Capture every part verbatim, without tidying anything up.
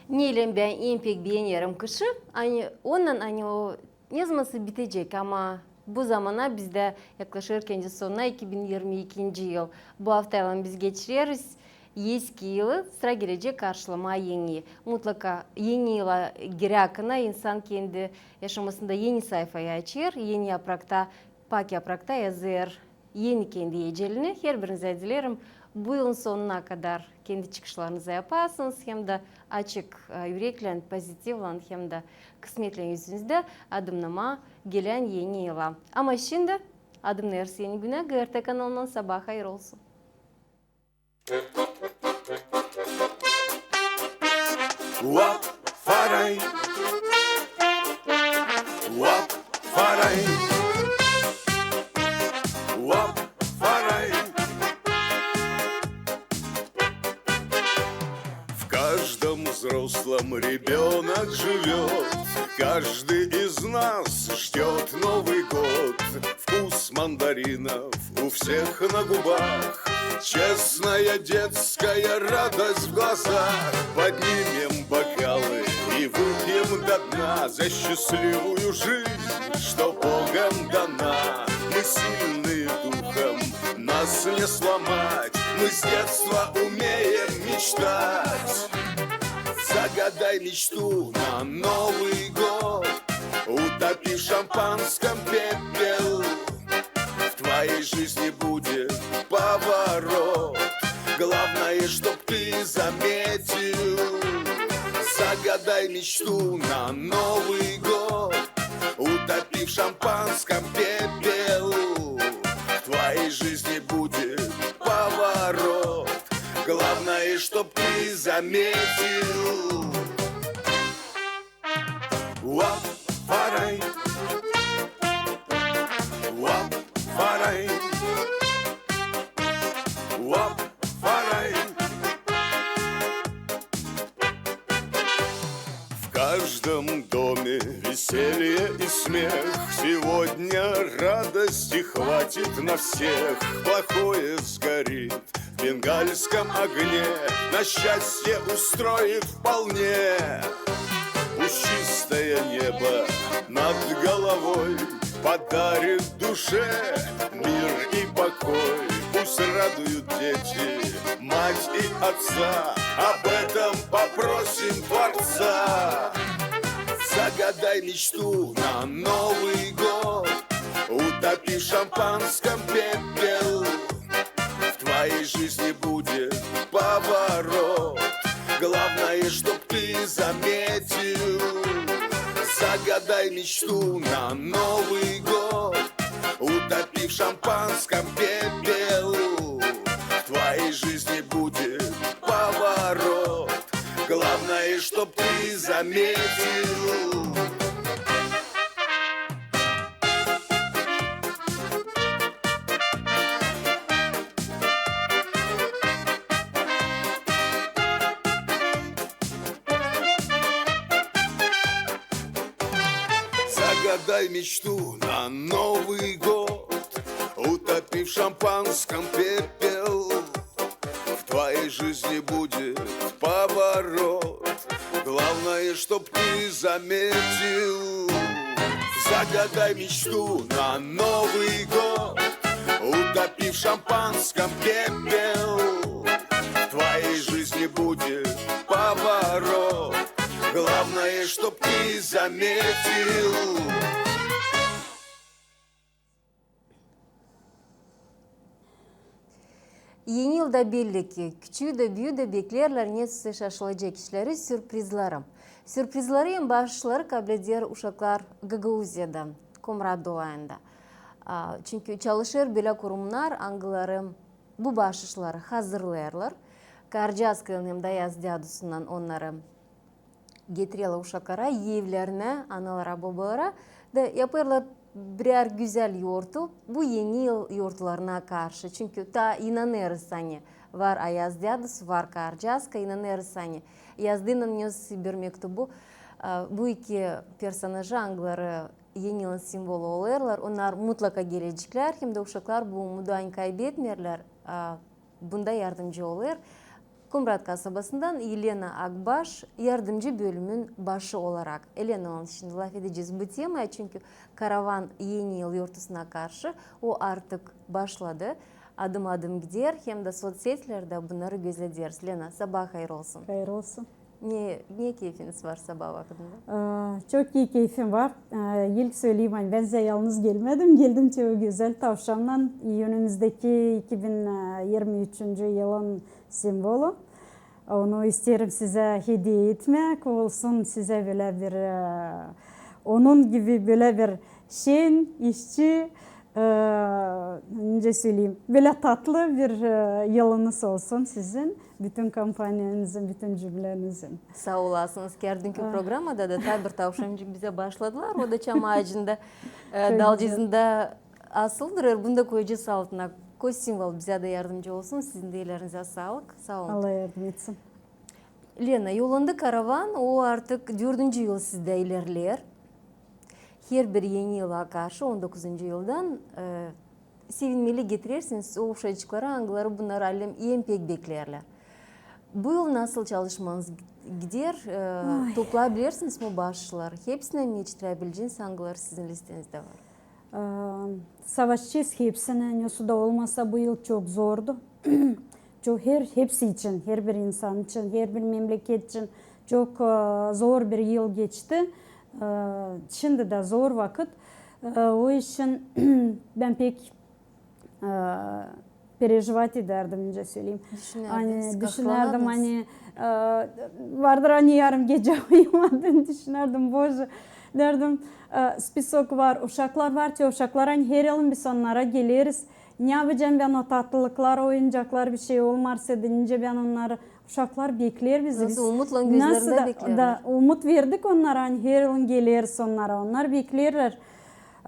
Neylän bän en pek beenerim kışı, ani onnan, ani o nezamansa bitecek, ama bu zamana bizdä yaklaşêr kendi sonuna iki bin irmi ikinci yıl. Bu aftaylan biz geçireriz Eski yılı, sıra gelecek karşılamaa Eni. Mutlaka Eni yıla girärkän insan kendi yaşamasında eni sayfayı açêr, eni yaprakta, pak yaprakta yazêr eni kendi ecelini. Herbirinizä dilerim, bu yılın sonuna kadar kendi çıkışlarınızı yapasınız, hem dä açık, e, üreklän, pozitivlän, hem dä kısmetlän üzünüzdä adımnamaa gelän eni yıla. Ama şindi adımnêêrız Eni günä GRT kanalından. Sabaa hayır olsun. Uap, farai. Uap, farai. Uap, farai. В каждом взрослом ребёнок живёт, каждый из нас ждёт Новый год. Вкус мандаринов у всех на губах, честная детская радость в глазах. Поднимем бокалы и выпьем до дна за счастливую жизнь, что Богом дана. Мы сильные духом, нас не сломать, мы с детства умеем мечтать. Загадай мечту на Новый год, утопи в шампанском пепел. В твоей жизни будет поворот, главное, чтоб ты заметил. Загадай мечту на Новый год, утопи в шампанском пепел. В твоей жизни будет поворот, главное, чтоб ты заметил. Уап, фарай. Уап, фарай. Уап, фарай. В каждом доме веселье и смех. Сегодня радости хватит на всех. Плохое сгорит в бенгальском огне, на счастье устроит вполне. Пусть чистое небо над головой подарит душе мир и покой. Пусть радуют дети мать и отца, об этом попросим Творца. Загадай мечту на Новый год, утопи в шампанском пепел. В твоей жизни будет поворот, главное, чтоб ты заметил. Загадай мечту на Новый год, утопи в шампанском пепел. В твоей жизни будет поворот, главное, чтоб ты заметил. Загадай мечту на Новый год, утопи в шампанском пепел. В твоей жизни будет поворот, главное, чтоб ты заметил. Загадай мечту на Новый год, утопи в шампанском пепел. В твоей жизни будет поворот, главное, чтоб ты заметил. Eni yılda belli ki, küçüü dä, büyüü dä bekleerlär nesä şaşılacek işleri, sürprizleri. Sürprizleri hem baaşışları kableder uşaklar Gagauziyada, Komrat dolayında. A, çünkü çalışêr bölä kurumnar, angıları bu baaşışları hazırlêêrlar. Karcaazkaylan hem dä Ayaz dädusunnan onnarı getirerlär uşaklara, evlerinä, analara, bobalara da yapêrlar birär gözäl yortu bu Eni yıl yortularına karşı. Çünkü taa inanêrız, ani var Ayaz dädusu, var Karcaazka, inanêrız, ani Ayazdaynan nesä bir mektubu, a, bu iki personajı, angıları Eni yılın simvolu olêrlar, onnar mutlaka geleceklär, hem dä uşaklar bu umudu ani kaybetmeerlär, a, bunda yardımcı olêr. Komrat kasabasından Elena Akbaş, yardımcı bölümün başı olarak. Elena, şindi lafedecez bu temaya, çünkü karavan Eni yıl yortusuna karşı o artık başladı. Adım-adım gider, hem dä sotsetilerdä bunnarı gözlederiz. Lena, sabaa hayır olsun. Hayır olsun. Ne, ne keyfiniz var sabaa vakıdında? Aa, çok ii keyfim var. Aa, ilk söleyim, ani bän sizä yalnız gelmedim. Geldim te o gözäl tavşannan, önümüzdeki iki bin irmi üçüncü yılın simvolu. Onu isteerim sizä hediye etmäk. Olsun sizä bölä bir, e, onun gibi bölä bir şen, işçi, e, nicä söleyim, bölä tatlı bir, e, yılınız olsun sizin, bütün kompaniyanızın, bütün cümlenizin. Saa olasınız. Kerdinki programada da taa bir tavşancık bizä başladılar. O da çam aacında, e, dalcasında asıldır. Bunu da koyacez altına. Ko simvol bizä dä yardımcı olsun. Sizin dä ellerinizä saalık. Saa olun. Allah yardım etsin. Lena, yollandı karavan, o artık dördüncü yıl sizdä ilerleer. Herbir Eni yıla karşı, on dokuzuncu yıldan, e, sevinmeli getirersiniz o uşacıkları, angıları bunnar alem en pek bekleerlär. Bu yıl nasıl çalışmanız gider? E, toplaa bilersiniz mi baaşçıları? Hepsinä mi etiştirebileceniz, angıları sizin listenizdä var? E, savaşacez hepsinä, nesoy da olmasa, bu yıl çok zordu. Çok, her, hepsi için, herbir insan için, herbir memleket için çok, e, zor bir yıl geçti. E, şindi dä zor vakıt. E, o için bän pek, e, переживать edärdim, nicä söleyim. Düşünärdiniz, ani, düşünärdim, ani, e, vardır, ani yarım gecä uyumadın, düşünärdim, Bože, derdim, e, spisok var, uşaklar var, te uşaklar, ani her yılın biz onnara geleriz. Ne yapacam bän o tatlılıklar, oyuncaklar, bir şey olmarsaydı, nicä bän onnarı, uşaklar bekleer bizi. Nasıl umutlan gözlerindä bekleerlär. Da, umut verdik onnara, ani her yılın geleriz onnara, onnar bekleerlär.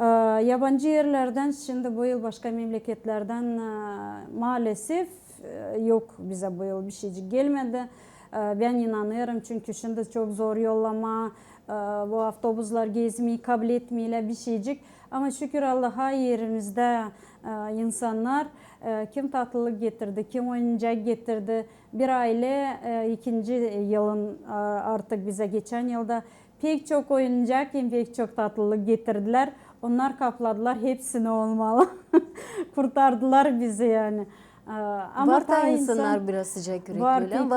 E, yabancı erlerdän şindi bu yıl başka memleketlerdän, e, maalesef, e, yok, bizä bu yıl bir şeycik gelmedi. E, bän inanêrım, çünkü şindi çok zor yollamaa, e, bu avtobuslar gezmeyi kabletmeylär bir şeycik. Ama şükür Allaha, erimizdä, e, insannar, e, kim tatlılık getirdi, kim oyuncak getirdi. Bir aylä, e, ikinci yılın, e, artık bizä geçän yılda pek çok oyuncak hem pek çok tatlılık getirdilär. Onnar kapladılar hepsini olmalı. Kurtardılar bizi, ani. E, ama var taa insannar biraz sıcak ürekli, var, ani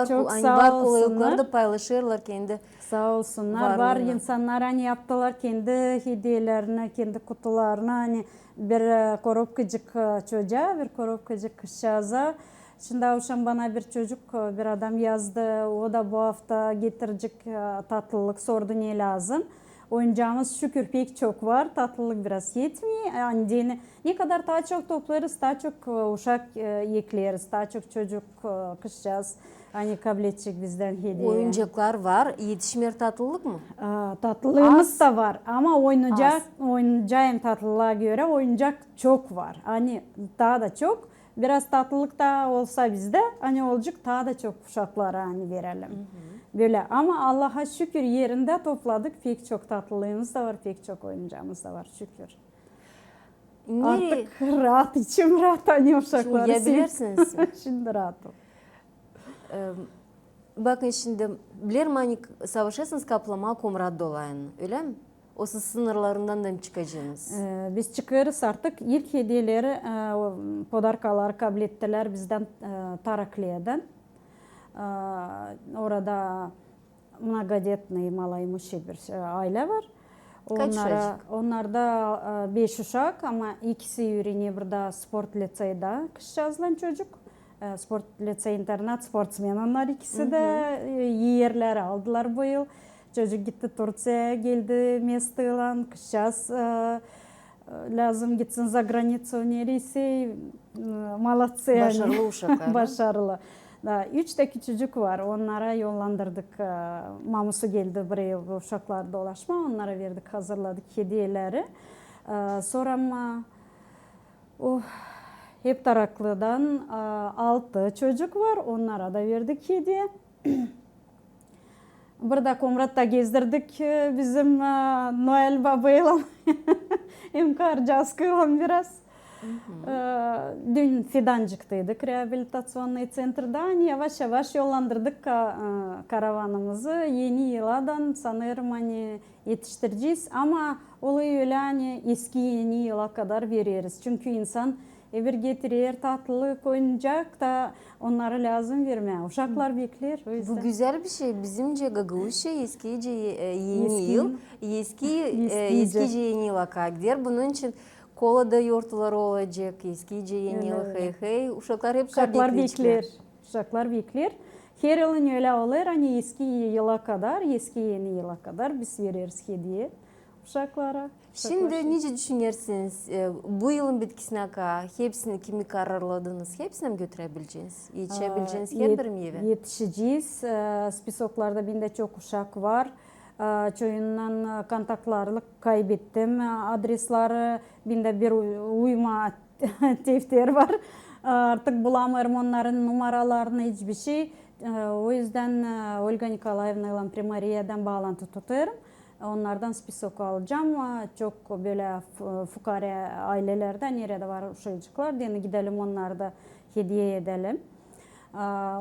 var kolaylıklarda paylaşêrlar kendi. Saa olsunnar. Var insannar, ani yaptılar kendi hediyelerini, kendi kutularını, ani bir, e, korobkacık, e, çocaa, bir korobkacık kızçaaza. Şindi avşam bana bir çocuk, e, bir adam yazdı, o da bu afta getirecek, e, tatlılık, sordu ne lääzım. Oyuncaamız şükür pek çok var, tatlılık biraz etmeer. Ani deyni, ne kadar taa çok toplêêrız, taa çok, e, uşak, e, ekleeriz, taa çok çocuk, e, kızçaaz, ani kabledecek bizdän hediye. Oyuncaklar var, etişmeer tatlılık mı? A, tatlılıımız da var, ama oyuncak, oyuncaa hem tatlılıa görä oyuncak çok var. Ani taa da çok, biraz tatlılık taa olsa bizdä, ani olacek taa da çok uşaklara, ani verelim. Bölä. Ama Allaha şükür, erindä topladık, pek çok tatlılıımız da var, pek çok oyuncaamız da var, şükür. Artık raat, içim raat, ani uşakları sev-. Şindi uyuyabilersiniz mi? Şindi raatım. E, bakın şindi, bilerim, ani savaşêrsınız kaplamaa Komrat dolayını, ölä mi? Osa sınırlarından da mı çıkacênız? E, biz çıkêrız artık. İlk hediyeleri, e, podarkaları kablettilär bizdän, e, Tarakliyadan. E, orada многодетный, малоимущий bir, e, aylä var. Kaç uşacık? Onnarda, e, beş uşak, ama ikisi üürenä burada sport liţeydä, kızçaazlan çocuk. E, sport liţey-internat, sportsmen onnar ikisi dä, e, ii erleri aldılar bu yıl. Çocuk gitti Turţiyaya, geldi mestaylan, kızçaaz, e, lääzım gitsin за границу nereysä, e, молодцы ani. Başarılı uşaklar, a? Başarılı. Da, üç dä küçücük var, onnara yollandırdık, e, mamusu geldi buraya bu uşakları dolaşmaa, onnara verdik, hazırladık hediyeleri. E, sora ama o hep Taraklıdan, e, altı çocuk var, onnara da verdik hediye. Burada Komratta gezdirdik, e, bizim, e, Noel babaylan hem karcaaskaylan biraz. E, dün Fidancıktaydık reabilitaţionnıy ţentrda. Ani yavaş-yavaş yollandırdık ka-, e, karavanımızı. Eni yıladan sanêrım, ani etiştirecez. Ama olêr ölä, ani eski Eni yıla kadar vereriz. Çünkü insan ever getirer tatlılık, oyuncak da, onnarı lääzım vermää. Uşaklar bekleer, o yüzdän. Bu gözäl bir şey. Bizimcä gagauzça eskiicä, e, Eni yıl, eski, e, eskiicä Eni yıla kadar gider. Bunun için kola da yortuları olacek, eskiicä Eni yıl, hey-hey. Uşaklar hep bekleer. Uşaklar bekleer. Her yılın ölä olêr, ani eski yıla kadar, eski Eni yıla kadar biz vereriz hediye uşaklara. Şindi nicä düşünersiniz, e, bu yılın bitkisinä kadar hepsini, kimi kararladınız, hepsinä mi götüräbileceniz, etişäbileceniz her bir meyvä? Etişecez. E, spisoklarda bendä çok uşak var. E, çoyunnan, e, kontaktları kaybettim. E, adresleri bendä bir uy-, uyma tefter var. E, artık bulamêêrım onnarın numaralarını, hiçbir şey. E, o yüzdän, e, Olga Nikolaevnaylan, primariyadän baalantı tutêrım. Onnardan spisok alacam. Çok bölä f-, fukaarä aylelerdän, neredä var uşacıklar, deyni gidelim onnarı da hediye edelim.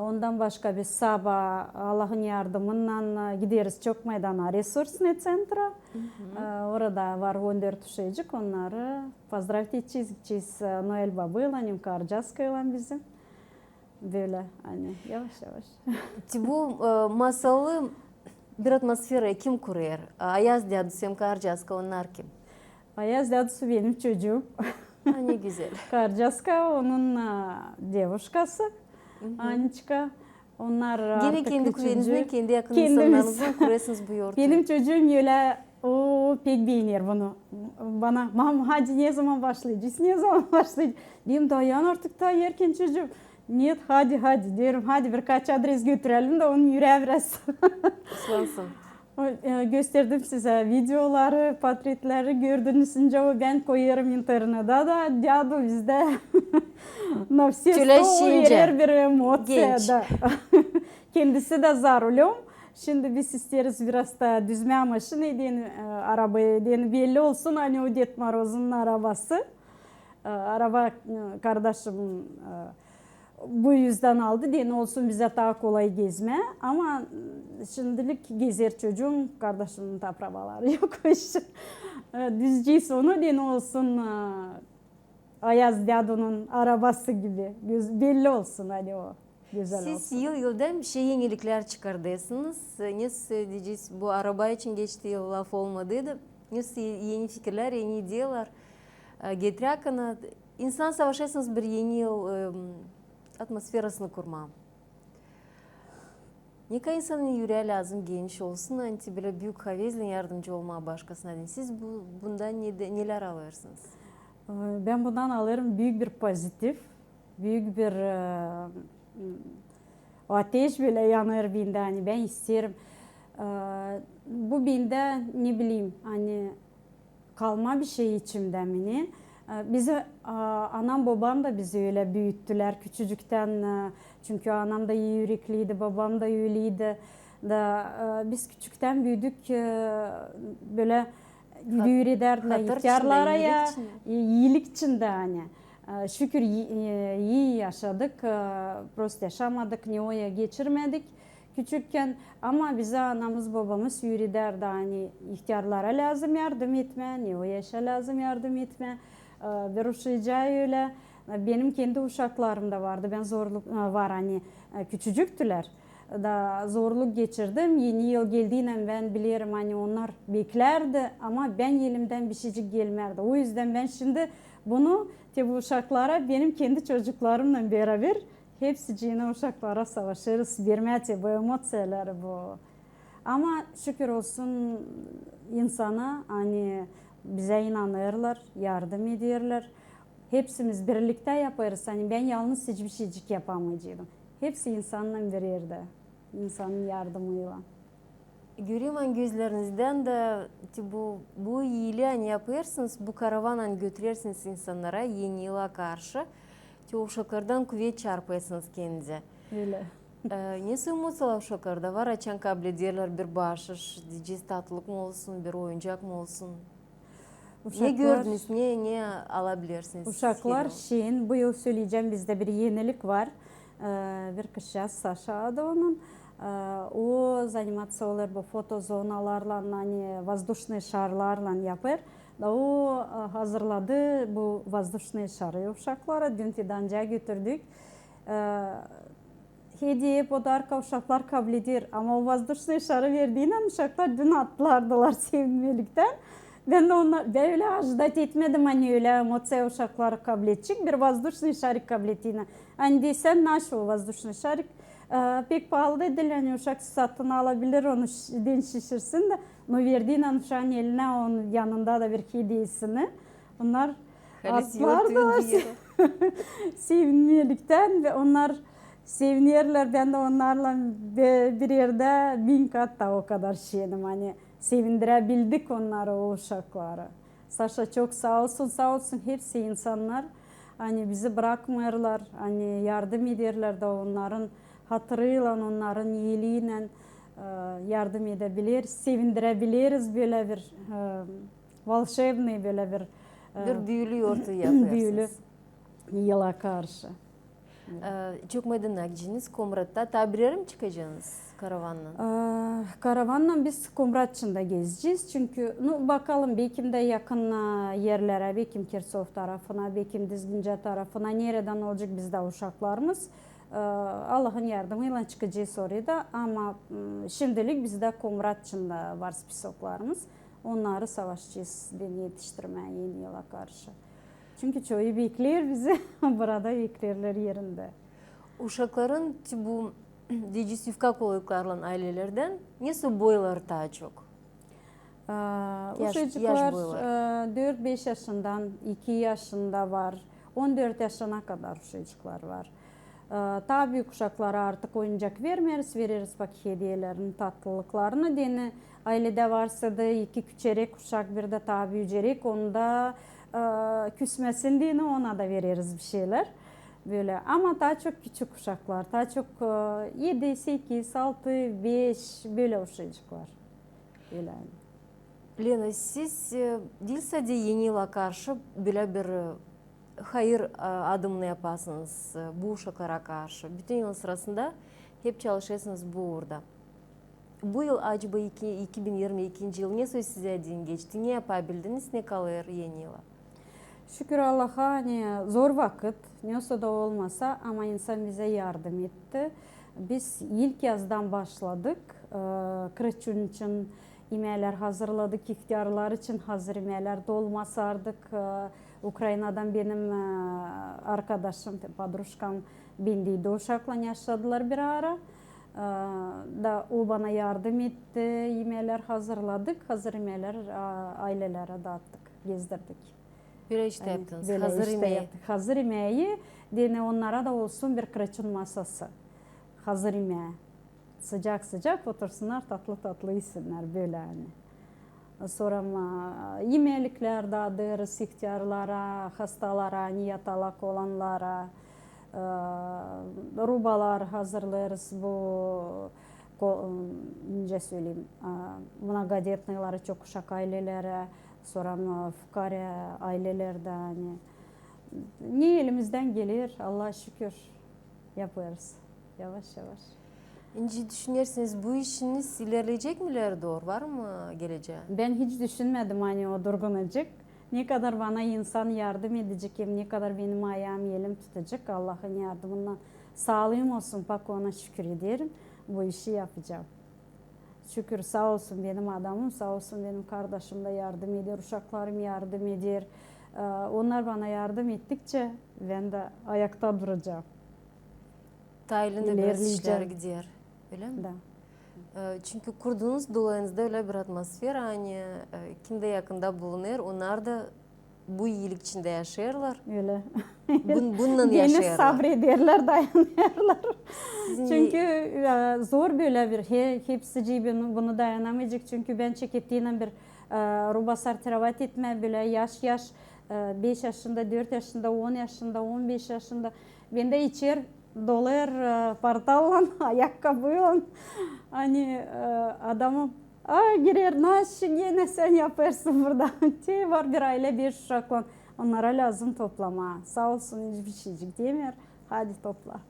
Ondan başka biz saba Allahın yardımınnan gideriz Çok meydana resursnıy ţentra. Orada var on dört uşacık, onnarı pozdravit edecez, gidecez Noel Babaylan hem Karcaskaylan bizim. Bölä, ani yavaş-yavaş. Ti bu, e, masalı bir atmosfera kim kurêr? Ayaz dädusu hem Karcaska, onnar kim? Ayaz dädusu benim çocuum. A, ne gözäl. Karcaska onun, e, devuşkası, Aniçka. Onnar artık üçüncü. Genä kendi kuvenizdan, kendi yakın insannarınızdan kurêrsınız bu yortuyu. Benim çocuum ölä, o pek beener bunu. Bana, "Mam, hadi ne zaman başlayacez, ne zaman başlayacez?" Deyim, "Dayan artık, taa erken, çocuum." "Нет, hadi, hadi," deerim, "hadi birkaç adres götürelim da onun üreyi biraz ıslansın." O, e, gösterdim sizä videoları, portretleri gördünüz. Şindi o bän koyêrım internedä da, dädu bizdä на все сто verer bir emoţiya da. Kendisi dä za rulёm. Şindi biz isteeriz biraz da düzmää maşinayı deyni, e, arabayı deyni belli olsun, ani o Ded Morozun arabası. E, araba, e, kardaşımın, e, bu üzdän aldı deyni, olsun bizä taa kolay gezmää. Ama, e, şindilik gezer çocuum, kardaşımın taa pravaları yok o işin. E, düzecez onu deyni, olsun, e, Ayaz dädunun arabası gibi. Göz-, belli olsun, ani o gözäl olsun. Siz yıl-yıldan bir şey eniliklär çıkardêrsınız. Ne s-, deyecez, bu araba için geçti yıl laf olmadıydı. Ne s-, eni fikirlär, eni ideyalar, e, getirä kana. İnsan savaşêrsınız bir eni yıl, e, atmosferasını kurmaa. Ne kadar insanın üreyi lääzım geniş olsun, ani bölä büük havezlän yardımcı olmaa başkasına deyni. Siz bu, bundan ne de, nelär alêrsınız? E, bän bundan alêrım büük bir pozitiv, büük bir, e, ateş bölä yanêr bendä, ani bän isteerim. E, bu bendä, ne bileyim, ani kalma bir şey içimdä mi ne. E, bizi, a, anam-bobam da bizi ölä büüttülär küçücüktän, e, çünkü anam da ii ürekliydi, bobam da öleydi. Da, e, biz küçüktän büüdük, e, bölä üüreder ihtärlara ya, iilik içindä, ani. E, şükür, i-, e, ii yaşadık, e, prost yaşamadık, ne o ya geçirmedik küçükkän. Ama bizä anamız-bobamız üürederdi, ani ihtärlara lääzım yardım etmää, ne o yaşa lääzım yardım etmää, e, bir uşacaa ölä. E, benim kendi uşaklarım da vardı, bän zorluk, e, var, ani, e, küçücüktülär. Da zorluk geçirdim. Eni yıl geldiynän bän bilerim, ani onnar beklärdi, ama bän elimdän bir şeycik gelmärdi. O üzdän bän şindi bunu, te bu uşaklara, benim kendi çocuklarımnan beraber hepsiciinä uşaklara savaşêrız bermää te bu emoţiyaları, bu. Ama şükür olsun insana, ani bizä inanêrlar, yardım ederlär. Hepsimiz birliktä yapêrız, ani bän yalnız hiçbir şeycik yapamayaceydım. Hepsi insannan bir erdä, insanın yardımıylan. Göreyim ani gözlerinizdän dä, te bu, bu iilii ani yapêrsınız, bu karavanan götürersiniz insannara, Eni yıla karşı, te uşaklardan kuvet çarpêrsınız kendizä. Ölä. E, ne s-, emoţiyalar uşaklarda var, açan kablederlär bir baaşış, deyecez, tatlılık mı olsun, bir oyuncak mı olsun? Ne gördünüz, ne, ne alabilirsiniz? Uşaklar şen, bu yıl söleyecäm, bizdä bir enilik var. E, bir kızçaaz, Saşa adı onun. E, o заниматься olêr bu fotozonalarlan, ani воздушный шарlarlan yapêr. Da o, e, hazırladı bu воздушный шары uşaklara. Dün fidancaaya götürdük. E, Hediye, podarka uşaklar kabul eder. Ama o воздушный шары verdiynän uşaklar dün atlardılar sevinmeliktän. Bän dä onnar, bän ölä ожидать etmedim, ani ölä emoţiya uşaklar kabul edecek, bir воздушный шарик kabul ettiynän. Ani deysän, naşo воздушный шарик, e, pek paalı da diil, ani uşak satın alabilir, onu şi-, den şişirsin dä. No verdiynän uşaan elinä, onun yanında da bir hediyesini. Onnar atlardılar sevinmeliktän ve onnar sevinerlär, bän dä onnarlan bi-, bir erdä bin kat taa o kadar şenim, ani sevindiräbildik onnarı, o uşakları. Saşa çok saa olsun, saa olsun hepsi insannar, ani bizi brakmêêrlar, ani yardım ederlär da onnarın hatırıylan, onnarın iiliinän, e, yardım edebileriz, sevindirebileriz bölä bir, e, волшебный bölä bir, e, bir büülü ortam yapêrsınız. Büülü yıla karşı. E, çok meydana gideceniz Komratta. Taa bir erä mi çıkacanız karavannan? E, karavannan biz Komrat içindä gezecez. Çünkü, nu, bakalım, bekim dä yakın, e, erlerä, bekim Kersov tarafına, bekim Dizginca tarafına, neredän olacek bizdä uşaklarımız. E, Allahın yardımıylan çıkacez oraya da, ama, m, şimdilik bizdä Komrat içindä var spisoklarımız. Onnarı savaşacez den etiştirmää Eni yıla karşı. Çünkü çoyu bekleer bizi, burada bekleerlär erindä. Uşakların, ti bu Dicisi Yufka kolaylıklarlan aylelerdän nesoy boyları taa çok? Uşacıklar, e, dört-beş yaşından, iki yaşında var, on dört yaşına kadar uşacıklar var. E, taa büük uşaklara artık oyuncak vermeeriz, vereriz pak hediyelerini, tatlılıklarını deyni. Ayledä varsa da iki küçeräk uşak, bir dä taa büüceräk, onda, e, küsmesin deyni, ona da vereriz bir şeylär. Bölä. Ama taa çok küçük uşaklar, taa çok, e, edi, sekiz, altı, beş, bölä uşacıklar. Bölä. Lena, siz, e, diil sade Eni yıla karşı bölä bir, e, hayır, e, adımını yapasınız, e, bu uşaklara karşı. Bütün yılın sırasında hep çalışêrsınız bu uurda. Bu yıl, acaba iki, iki bin irmi ikinci yıl nesoy sizä deyni geçti? Ne yapabildiniz, ne kalêr Eni yıla? Şükür Allaha, ani zor vakıt, nesoy da olmasa, ama insan bizä yardım etti. Biz ilkyazdan başladık, e, Kraçun için imeelär hazırladık, ihtärlar için hazır imeelär, dolma sardık. E, Ukrainadan benim, e, arkadaşım, podrujkam bendeydi, uşaklan yaşadılar bir ara. E, da o bana yardım etti, imeelär hazırladık, hazır imeelär, e, aylelerä daattık, gezdirdik. Bölä iştä yaptınız. Hazır imeyi. Hazır imeyi, deyni onnara da olsun bir Kraçun masası. Hazır imeyi. Sıcak-sıcak otursunar, tatlı-tatlı iysinnär, bölä ani. Sora, a, imeliklär daadêrız ihtärlara, hastalara, ani yatalak olanlara, e, rubalar hazırlêêrız bu, ko-, nicä söleyim, a, многодетныйlara, çok uşak aylelerä, sora, a, fukaarä aylelerdä, ani ne elimizdän geler, Allaha şükür, yapêrız. Yavaş-yavaş. Nicä düşünersiniz, bu işiniz ilerleyecek mi ileri dooru? Var mı geleceği? Bän hiç düşünmedim, ani o durgunacek. Ne kadar bana insan yardım edecek, hem ne kadar benim ayaam, elim tutacek, Allahın yardımından saalıım olsun, pak ona şükür ederim, bu işi yapacam. Şükür, saa olsun benim adamım, saa olsun benim kardaşım da yardım eder, uşaklarım yardım eder. E, onnar bana yardım ettikçä, bän dä ayakta duracam. Taa elindä biraz işlär gider, ölä mi? Da. E, çünkü kurdunuz dolayınızda ölä bir atmosfera, ani, e, kim dä yakında bulunêr, onnar da bu iilik içindä yaşêêrlar. Ölä. Bun-, bunnan yaşêêrlar. Genä sabrederlär, dayanêrlar. Çünkü, e, zor bölä bir, he-, hepsicii bunu, bunu dayanamayacek. Çünkü bän çekettiynän bir, e, ruba sortirovать etmää, bölä yaş-yaş, e, beş yaşında, dört yaşında, on yaşında, on beş yaşında. Bendä içer dolêr, e, portallan, ayakkabıylan. Ani, e, adamı A, girer, naşı genä sän yapêrsın burada? Te var bir aylä beş uşaklan. Onnara lääzım toplamaa. Saa olsun, hiçbir şeycik demeer. Hadi topla.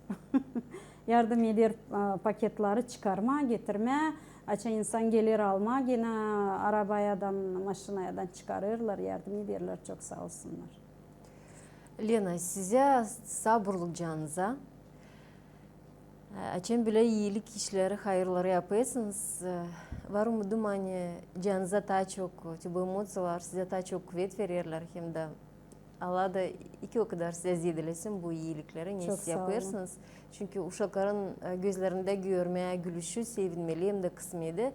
Yardım eder, e, paketleri çıkarmaa, getirmää. Açan insan geler almaa, genä arabayadan, maşinayadan çıkarêrlar, yardım ederlär, çok saa olsunnar. Lena, sizä saburluk canınıza. Açan bölä iilik işleri, hayırları yapêrsınız, var umudum, ani canınıza taa çok, te bu emociyalar sizä taa çok kuvet vererlär, hem dä Allah da iki o kadar sizä zeedelesin bu iilikleri, ne siz yapêrsınız. Çünkü uşakların, e, gözlerindä görmää gülüşü, sevinmeli hem dä kısmeti,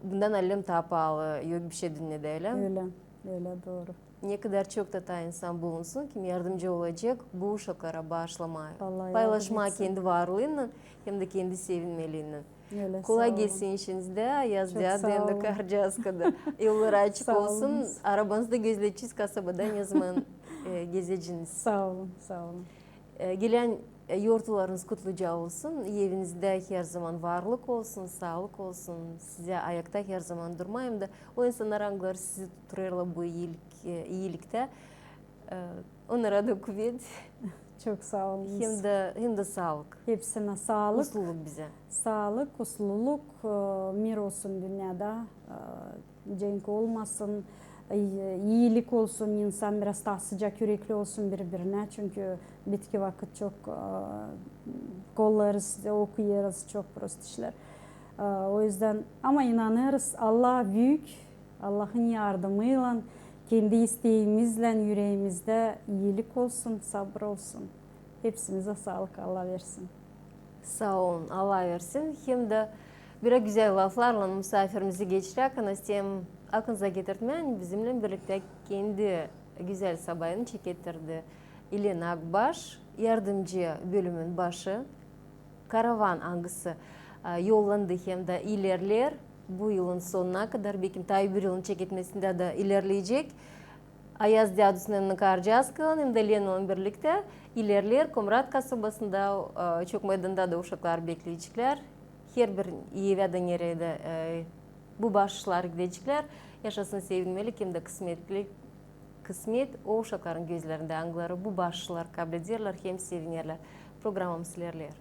bundan alem taa paalı yok bir şey dünnedä, ölä? Ölä, ölä, dooru. Ne kadar çok da taa insan bulunsun, kim yardımcı olacek bu uşaklara baaşlamaa, paylaşmaa kendi varlıınnan hem dä kendi sevinmeliinnän. Kolay gelsin işinizdä, Ayaz däädä hem dä Karcaskada. Yolları açık olsun, arabanızı da gözledecez kasabada, ne zaman, e, gezeceniz. Saa olun, saa olun. E, gelän, e, yortularınız kutluca olsun, evinizdä her zaman varlık olsun, saalık olsun, sizä ayakta her zaman durmaa hem dä o insannar, angıları sizi tutturêrlar bu iilik, e, iiliktä. E, onnara da kuvet. Çok saa olun. Hem dä, hem dä saalık. Hepsinä saalık. Usluluk bizä. Saalık, usluluk, e, mir olsun dünnedä, e, cenk olmasın, e, iilik olsun, insan biraz taa sıcak ürekli olsun biri-birinä, çünkü bitki vakıt çok, e, kollarız, okuyêrız, çok prost işlär. E, o üzdän, ama inanêrız, Allah büük, Allahın yardımıylan, kendi isteemizlän üreemizdä iilik olsun, sabır olsun. Hepsimizä saalık Allah versin. Saa olun, Allah versin. Hem dä bir gözäl laflarlan musaafirimizi geçiräk, isteerim aklınıza getirtmää, ani bizimnän birliktä kendi gözäl sabayını çekettirdi İlena Akbaş, yardımcı bölümün başı, karavan, angısı, e, yollandı hem dä ilerleer bu yılın sonuna kadar, bekim taa öbür yılın çeketmesindä dä ilerleyecek. Ayaz däädüsünän Karcaskadan hem dä İlenalan birliktä ilerleer Komrat kasabasında, e, çok meydanda da uşaklar bekleyeceklär. Herbir evä dä, neredä, e, bu baaşışlar gideceklär. Yaşasın sevinmelik hem dä kısmetlik kısmet o uşakların gözlerindä, angıları bu baaşışlar kablederlär hem sevinerlär. Programamız ilerleer.